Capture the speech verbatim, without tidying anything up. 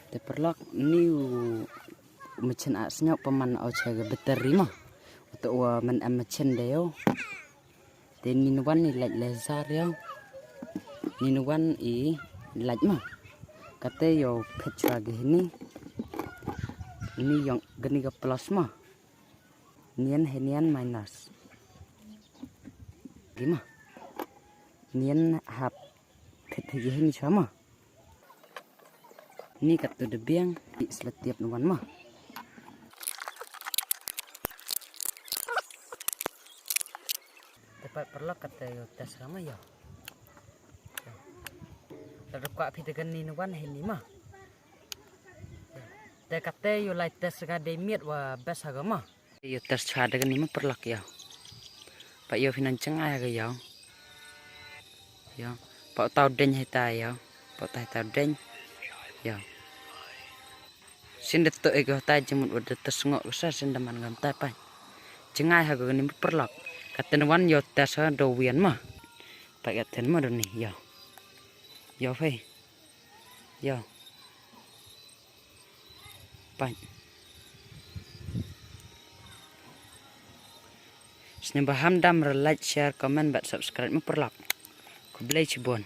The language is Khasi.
Te paralok, ni u machine a sñiaw pa man o cha ga battery ma. Uto wa man em machine de yo. Te ni na wan i light laser yo. Ni na wan i light ma. Kate yo phet chwa ga hini. Ni yong gani ga plus ma. Nian he nian minus. Gi ma. Nian hap phet he gi hini chwa ma. Ni katu de biang i sla tiap na wan ma. Te pat paralok kate yo test ka ma yo. Te da kwah phi te gani na wan hini ma. Te kate yo lai test ka de miet wa best ha ga ma. Yo test cha de gani ma paralok yo. Pa yo phi nan chengai ha ga yo. Yo. Pa tau deng hai ta yo. Pa tai tau deng. Yo. Sin de to ego tai jemut wa de test ngok sa sin de man gam tai pa. Chengai ha ga gani ma paralok. Kate na wan yo test ha do wian ma. Pa ya ten ma do ni yo. Yo phi. Yo. Pait. Sñiawbha ham dam re like, share, comment bad subscribe ma paralok. Khublei chibun.